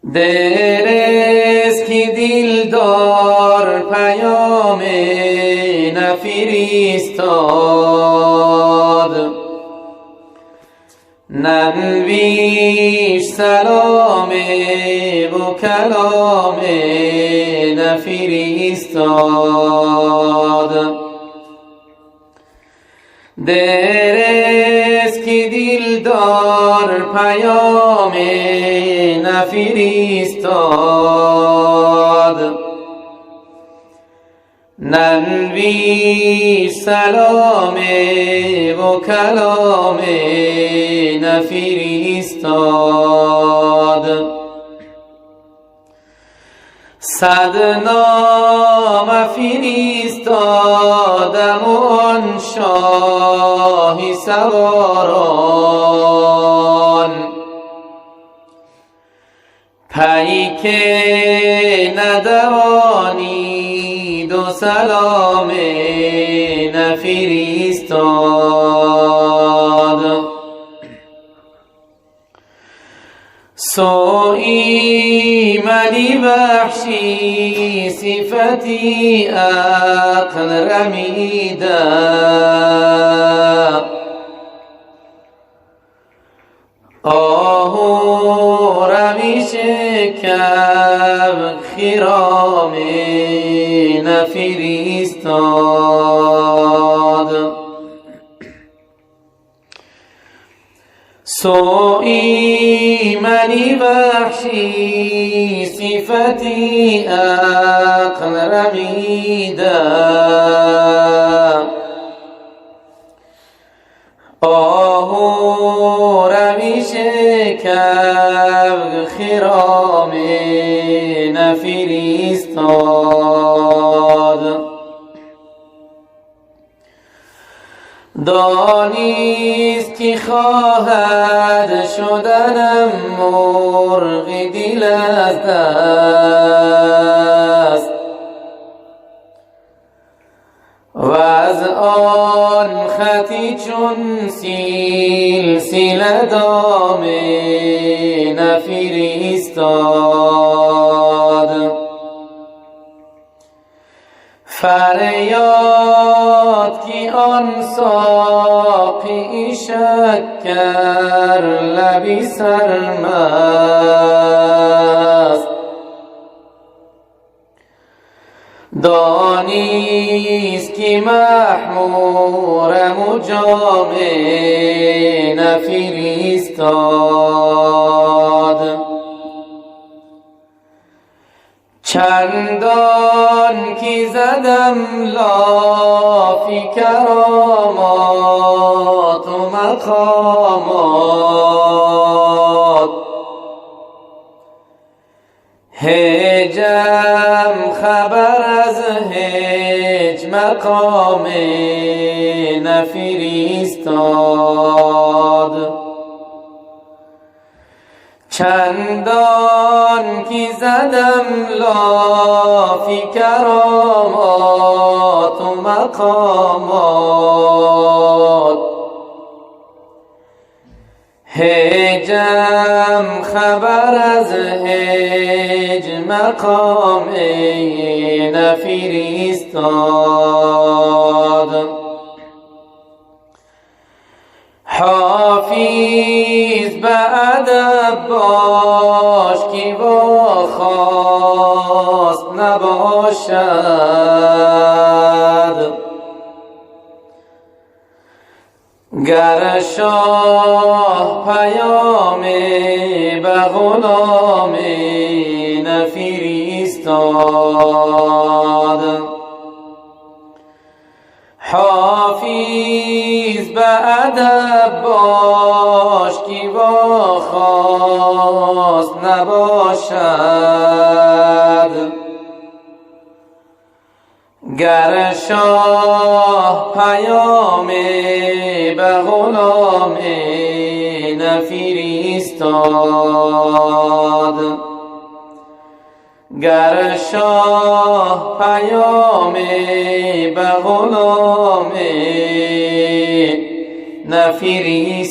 Дерез ки дилдор паём нафиристод, нанвиш салом ва калом нафиристод. Дерез ки дилдор паём нафиристод, нанвиш салом ва калом нафиристод. Сад нома фиристодам он шоҳи саворон, пайке надавонид ва салом нафиристод. Суи мани ваҳшӣ сифати ақл рамида, оҳу равиш кабк хиром нафиристод. Суи мани ваҳшӣ сифати ақл рамида, оҳу равиш кабк хиром нафиристод. Донист ки хоҳад шуданам мурғи дил аз даст, ваз он хати чун силсила дом нафиристод. Фарёд ки он соқии шакар лаби сармаст, донист ки маҳмурам ҷом нафиристод. Чандон ки задам лофи каромот ва мақомот, ҳеҷам хабар аз ҳеҷ мақом нафиристод. Чандон ки задам лофи каромот ва мақомот, ҳеҷам хабар аз ҳеҷ мақом нафиристод. Ҳофиз ба адаб бош ки вохост набошад, гар шоҳ паём ба ғулом нафиристод. Ҳофиз ба адаб бош ки вохост набошад, гар шоҳ паём ба ғулом нафиристод. Гар шоҳ паём ба ғулом нафиристод.